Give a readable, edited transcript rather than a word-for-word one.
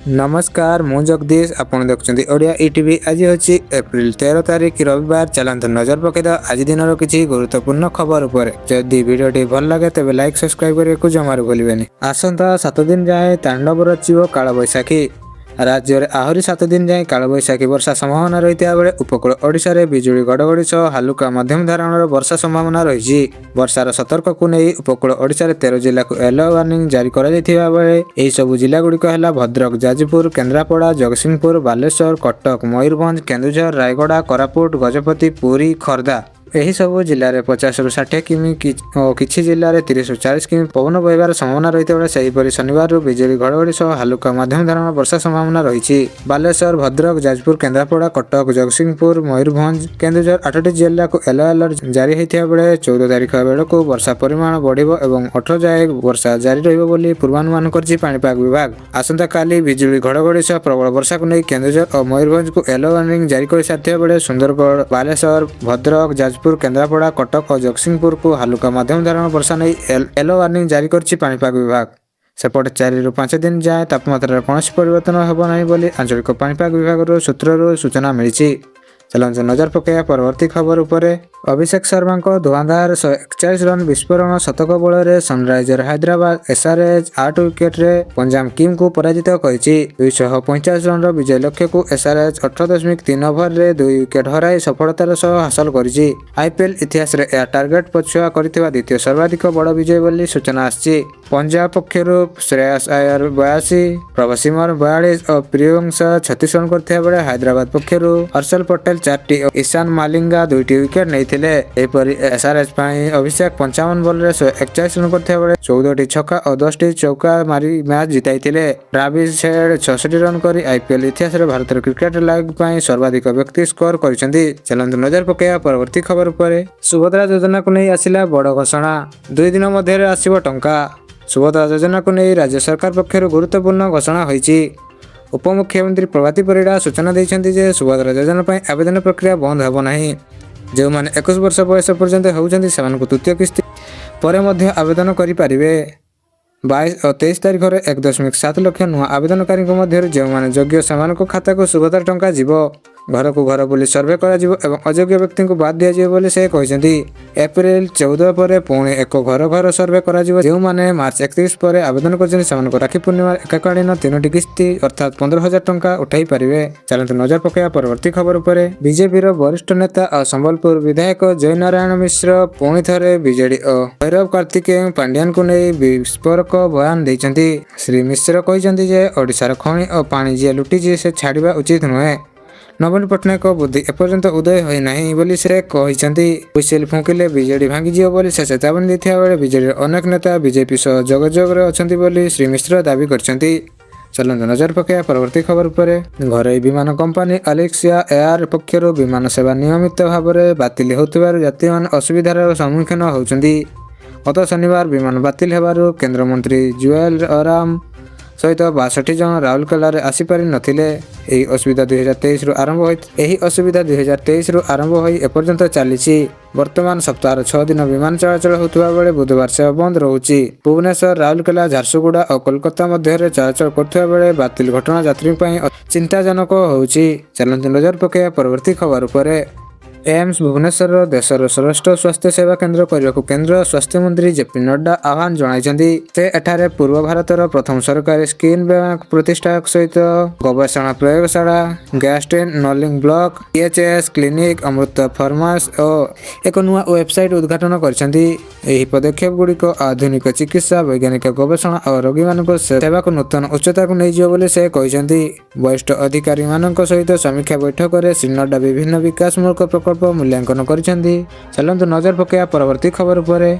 ନମସ୍କାର, ମୁଁ ଜଗଦୀଶ, ଆପଣ ଦେଖୁଛନ୍ତି ଓଡ଼ିଆ ଇଟିଭି। ଆଜି ହେଉଛି ଏପ୍ରିଲ 13 ତାରିଖ, ରବିବାର। ଚାଲନ୍ତୁ ନଜର ପକାଇଦେବା ଆଜି ଦିନର କିଛି ଗୁରୁତ୍ୱପୂର୍ଣ୍ଣ ଖବର ଉପରେ। ଯଦି ଭିଡ଼ିଓଟି ଭଲ ଲାଗେ, ତେବେ ଲାଇକ୍, ସବସ୍କ୍ରାଇବ୍ କରିବାକୁ ଜମାରୁ ଭୁଲିବେନି। ଆସନ୍ତା 7 ଦିନ ଯାଏଁ ତାଣ୍ଡବ ରଚିବ କାଳବୈଶାଖୀ। ରାଜ୍ୟରେ ଆହୁରି 7 ଦିନ ଯାଏଁ କାଳବୈଶାଖୀ ବର୍ଷା ସମ୍ଭାବନା ରହିଥିବା ବେଳେ ଉପକୂଳ ଓଡ଼ିଶାରେ ବିଜୁଳି ଘଡ଼ଘଡ଼ି ସହ ହାଲୁକା ମଧ୍ୟମ ଧରଣର ବର୍ଷା ସମ୍ଭାବନା ରହିଛି। ବର୍ଷାର ସତର୍କକୁ ନେଇ ଉପକୂଳ ଓଡ଼ିଶାରେ 13 ଜିଲ୍ଲାକୁ ୟେଲୋ ୱାର୍ଣ୍ଣିଂ ଜାରି କରାଯାଇଥିବା ବେଳେ ଏହିସବୁ ଜିଲ୍ଲାଗୁଡ଼ିକ ହେଲା ଭଦ୍ରକ, ଯାଜପୁର, କେନ୍ଦ୍ରାପଡ଼ା, ଜଗତସିଂହପୁର, ବାଲେଶ୍ୱର, କଟକ, ମୟୂରଭଞ୍ଜ, କେନ୍ଦୁଝର, ରାୟଗଡ଼ା, କୋରାପୁଟ, ଗଜପତି, ପୁରୀ, ଖୋର୍ଦ୍ଧା। ଏହିସବୁ ଜିଲ୍ଲାରେ 50ରୁ 60 କିମି ଓ କିଛି ଜିଲ୍ଲାରେ 30ରୁ 40 କିମି ପବନ ବହିବାର ସମ୍ଭାବନା ରହିଥିବା ବେଳେ ସେହିପରି ଶନିବାରରୁ ବିଜୁଳି ଘଡ଼ଘଡ଼ି ସହ ହାଲୁକା ମଧ୍ୟମ ଧରଣର ବର୍ଷା ସମ୍ଭାବନା ରହିଛି। ବାଲେଶ୍ୱର, ଭଦ୍ରକ, ଯାଜପୁର, କେନ୍ଦ୍ରାପଡ଼ା, କଟକ, ଜଗତସିଂହପୁର, ମୟୂରଭଞ୍ଜ, କେନ୍ଦୁଝର ଆଠଟି ଜିଲ୍ଲାକୁ ୟେଲୋ ଆଲର୍ଟ ଜାରି ହୋଇଥିବା ବେଳେ 14 ତାରିଖ ବେଳକୁ ବର୍ଷା ପରିମାଣ ବଢ଼ିବ ଏବଂ 18 ଯାଏ ବର୍ଷା ଜାରି ରହିବ ବୋଲି ପୂର୍ବାନୁମାନ କରିଛି ପାଣିପାଗ ବିଭାଗ। ଆସନ୍ତାକାଲି ବିଜୁଳି ଘଡ଼ଘଡ଼ି ସହ ପ୍ରବଳ ବର୍ଷାକୁ ନେଇ କେନ୍ଦୁଝର ଓ ମୟୂରଭଞ୍ଜକୁ ୟେଲୋ ୱାର୍ଣ୍ଣିଂ ଜାରି କରିସାରିଥିବା ବେଳେ ସୁନ୍ଦରଗଡ଼, ବାଲେଶ୍ୱର, ଭଦ୍ରକ, ଯାଜପୁର, କେନ୍ଦ୍ରାପଡ଼ା, କଟକ ଓ ଜଗତସିଂହପୁରକୁ ହାଲୁକା ମଧ୍ୟମ ଧରଣର ବର୍ଷା ନେଇ ୟେଲୋ ୱାର୍ଣ୍ଣିଂ ଜାରି କରିଛି ପାଣିପାଗ ବିଭାଗ। ସେପଟେ 4ରୁ 5 ଦିନ ଯାଏଁ ତାପମାତ୍ରାରେ କୌଣସି ପରିବର୍ତ୍ତନ ହେବ ନାହିଁ ବୋଲି ଆଞ୍ଚଳିକ ପାଣିପାଗ ବିଭାଗର ସୂତ୍ରରୁ ସୂଚନା ମିଳିଛି। ଚାଲନ୍ତୁ ନଜର ପକାଇବା ପରବର୍ତ୍ତୀ ଖବର ଉପରେ। ଅଭିଷେକ ଶର୍ମାଙ୍କ ଧୁଆଁଧାର 141 ରନ୍ ବିସ୍ଫୋରଣ ଶତକ ବଳରେ ସନରାଇଜର ହାଇଦ୍ରାବାଦ ଏସ୍ଆର୍ଏଚ୍ 8 ୱିକେଟରେ ପଞ୍ଜାବ କିଙ୍ଗକୁ ପରାଜିତ କରିଛି। 285 ରନ୍ର ବିଜୟ ଲକ୍ଷ୍ୟକୁ ଏସ୍ଆର୍ଏଚ୍ 18.3 ଓଭରରେ 2 ୱିକେଟ ହରାଇ ସଫଳତାର ସହ ହାସଲ କରିଛି। ଆଇପିଏଲ୍ ଇତିହାସରେ ଏହା ଟାର୍ଗେଟ ପଛୁଆ କରିଥିବା ଦ୍ୱିତୀୟ ସର୍ବାଧିକ ବଡ଼ ବିଜୟ ବୋଲି ସୂଚନା ଆସିଛି। ପଞ୍ଜାବ ପକ୍ଷରୁ ଶ୍ରେୟସ ଆୟର 82, ପ୍ରଭସିମରନ 42 ଓ ପ୍ରିୟଂଶ 36 ରନ୍ କରିଥିବା ବେଳେ ହାଇଦ୍ରାବାଦ ପକ୍ଷରୁ ହର୍ଷଲ ପଟେଲ ଚାରିଟି ଓ ଇଶାନ ମାଲିଙ୍ଗା ଦୁଇଟି ୱିକେଟ ନେଇଥିଲେ। ଏହିପରି ଏସ୍ଆର୍ଏଚ୍ ପାଇଁ ଅଭିଷେକ 55 ବଲରେ 141 ରନ୍ କରିଥିବା ବେଳେ 14ଟି ଛକା ଓ 10ଟି ଚୌକା ମାରି ମ୍ୟାଚ୍ ଜିତାଇଥିଲେ। ଟ୍ରାଭିସ୍ ହେଡ୍ 66 ରନ୍ କରି ଆଇପିଏଲ୍ ଇତିହାସରେ ଭାରତୀୟ କ୍ରିକେଟ ଲିଗ୍ ପାଇଁ ସର୍ବାଧିକ ବ୍ୟକ୍ତି ସ୍କୋର କରିଛନ୍ତି। ଚାଲନ୍ତୁ ନଜର ପକାଇବା ପରବର୍ତ୍ତୀ ଖବର ଉପରେ। ସୁଭଦ୍ରା ଯୋଜନାକୁ ନେଇ ଆସିଲା ବଡ଼ ଘୋଷଣା, 2 ଦିନ ମଧ୍ୟରେ ଆସିବ ଟଙ୍କା। ସୁଭଦ୍ରା ଯୋଜନାକୁ ନେଇ ରାଜ୍ୟ ସରକାର ପକ୍ଷରୁ ଗୁରୁତ୍ୱପୂର୍ଣ୍ଣ ଘୋଷଣା ହୋଇଛି। ଉପମୁଖ୍ୟମନ୍ତ୍ରୀ ପ୍ରଭାତୀ ପରିଡ଼ା ସୂଚନା ଦେଇଛନ୍ତି ଯେ ସୁଭଦ୍ରା ଯୋଜନା ପାଇଁ ଆବେଦନ ପ୍ରକ୍ରିୟା ବନ୍ଦ ହେବ ନାହିଁ। ଯେଉଁମାନେ 21 ବର୍ଷ ବୟସ ପର୍ଯ୍ୟନ୍ତ ହେଉଛନ୍ତି, ସେମାନଙ୍କୁ ତୃତୀୟ କିସ୍ତି ପରେ ମଧ୍ୟ ଆବେଦନ କରିପାରିବେ। 22 ଓ 23 ତାରିଖରେ 1.7 ଲକ୍ଷ ନୂଆ ଆବେଦନକାରୀଙ୍କ ମଧ୍ୟରୁ ଯେଉଁମାନେ ଯୋଗ୍ୟ, ସେମାନଙ୍କ ଖାତାକୁ ସୁଭଦ୍ରା ଟଙ୍କା ଯିବ। ଘରକୁ ଘର ବୁଲି ସର୍ଭେ କରାଯିବ ଏବଂ ଅଯୋଗ୍ୟ ବ୍ୟକ୍ତିଙ୍କୁ ବାଦ୍ ଦିଆଯିବ ବୋଲି ସେ କହିଛନ୍ତି। ଏପ୍ରିଲ 14 ପରେ ପୁଣି ଏକ ଘର ଘର ସର୍ଭେ କରାଯିବ। ଯେଉଁମାନେ ମାର୍ଚ୍ଚ 31 ପରେ ଆବେଦନ କରିଛନ୍ତି, ସେମାନଙ୍କୁ ରାକ୍ଷୀ ପୂର୍ଣ୍ଣିମାର ଏକକାଳୀନ ତିନୋଟି କିସ୍ତି ଅର୍ଥାତ୍ 15,000 ଟଙ୍କା ଉଠାଇ ପାରିବେ। ଚାଲନ୍ତୁ ନଜର ପକାଇବା ପରବର୍ତ୍ତୀ ଖବର ଉପରେ। ବିଜେପିର ବରିଷ୍ଠ ନେତା ଓ ସମ୍ବଲପୁର ବିଧାୟକ ଜୟନାରାୟଣ ମିଶ୍ର ପୁଣି ଥରେ ବିଜେଡି ଓ ଭୈରବ କାର୍ତ୍ତିକେୟ ପାଣ୍ଡିଆନଙ୍କୁ ନେଇ ବିସ୍ଫୋରକ ବୟାନ ଦେଇଛନ୍ତି। ଶ୍ରୀ ମିଶ୍ର କହିଛନ୍ତି ଯେ ଓଡ଼ିଶାର ଖଣି ଓ ପାଣି ଯିଏ ଲୁଟିଛି, ସେ ଛାଡ଼ିବା ଉଚିତ ନୁହେଁ। ନବୀନ ପଟ୍ଟନାୟକଙ୍କ ବୁଦ୍ଧି ଏପର୍ଯ୍ୟନ୍ତ ଉଦୟ ହୋଇନାହିଁ ବୋଲି ସେ କହିଛନ୍ତି। ହୁଇସିଲ ଫୁଙ୍କିଲେ ବିଜେଡି ଭାଙ୍ଗିଯିବ ବୋଲି ସେ ଚେତାବନୀ ଦେଇଥିବା ବେଳେ ବିଜେଡିର ଅନେକ ନେତା ବିଜେପି ସହ ଯୋଗାଯୋଗରେ ଅଛନ୍ତି ବୋଲି ଶ୍ରୀ ମିଶ୍ର ଦାବି କରିଛନ୍ତି। ଚାଲନ୍ତୁ ନଜର ପକାଇବା ପରବର୍ତ୍ତୀ ଖବର ଉପରେ। ଘରୋଇ ବିମାନ କମ୍ପାନୀ ଆଲେକ୍ସିଆ ଏୟାର ପକ୍ଷରୁ ବିମାନ ସେବା ନିୟମିତ ଭାବରେ ବାତିଲ ହେଉଥିବାରୁ ଯାତ୍ରୀମାନେ ଅସୁବିଧାର ସମ୍ମୁଖୀନ ହେଉଛନ୍ତି। ଗତ ଶନିବାର ବିମାନ ବାତିଲ ହେବାରୁ କେନ୍ଦ୍ରମନ୍ତ୍ରୀ ଜୁଏଲ ଓରାମ ସହିତ 62 ଜଣ ରାଉରକେଲାରେ ଆସିପାରି ନଥିଲେ। ଏହି ଅସୁବିଧା 2023ରୁ ଆରମ୍ଭ ହୋଇ ଏପର୍ଯ୍ୟନ୍ତ ଚାଲିଛି। ବର୍ତ୍ତମାନ ସପ୍ତାହର 6 ଦିନ ବିମାନ ଚଳାଚଳ ହେଉଥିବା ବେଳେ ବୁଧବାର ସେବା ବନ୍ଦ ରହୁଛି। ଭୁବନେଶ୍ୱର, ରାଉରକେଲା, ଝାରସୁଗୁଡ଼ା ଓ କୋଲକାତା ମଧ୍ୟରେ ଚଳାଚଳ କରୁଥିବା ବେଳେ ବାତିଲ ଘଟଣା ଯାତ୍ରୀଙ୍କ ପାଇଁ ଚିନ୍ତାଜନକ ହେଉଛି। ଚାଲନ୍ତୁ ନଜର ପକାଇବା ପରବର୍ତ୍ତୀ ଖବର ଉପରେ। ଏମ୍ସ ଭୁବନେଶ୍ୱର ଦେଶର ଶ୍ରେଷ୍ଠ ସ୍ୱାସ୍ଥ୍ୟ ସେବା କେନ୍ଦ୍ର କରିବାକୁ କେନ୍ଦ୍ର ସ୍ୱାସ୍ଥ୍ୟମନ୍ତ୍ରୀ ଜେପି ନଡ୍ଡା ଆହ୍ୱାନ ଜଣାଇଛନ୍ତି। ସେ ଏଠାରେ ପୂର୍ବ ଭାରତର ପ୍ରଥମ ସରକାରୀ ସ୍କିନ୍ ବ୍ୟାଙ୍କ ପ୍ରତିଷ୍ଠା ସହିତ ଗବେଷଣା ପ୍ରୟୋଗଶାଳା, ଗ୍ୟାଷ୍ଟ୍ରୋଏଣ୍ଟରୋଲୋଜି ବ୍ଲକ, ଇଏଚଏସ୍ କ୍ଲିନିକ୍, ଅମୃତ ଫାର୍ମାସି ଓ ଏକ ନୂଆ ୱେବସାଇଟ୍ ଉଦ୍ଘାଟନ କରିଛନ୍ତି। ଏହି ପଦକ୍ଷେପଗୁଡ଼ିକ ଆଧୁନିକ ଚିକିତ୍ସା, ବୈଜ୍ଞାନିକ ଗବେଷଣା ଓ ରୋଗୀମାନଙ୍କ ସେବାକୁ ନୂତନ ଉଚ୍ଚତାକୁ ନେଇଯିବ ବୋଲି ସେ କହିଛନ୍ତି। ବରିଷ୍ଠ ଅଧିକାରୀମାନଙ୍କ ସହିତ ସମୀକ୍ଷା ବୈଠକରେ ଶ୍ରୀ ନଡ୍ଡା ବିଭିନ୍ନ ବିକାଶମୂଳକ ପ୍ରକଳ୍ପ ମୂଲ୍ୟାଙ୍କନ କରିଛନ୍ତି। ଚାଲନ୍ତୁ ନଜର ପକାଇବା ପରବର୍ତ୍ତୀ ଖବର ଉପରେ।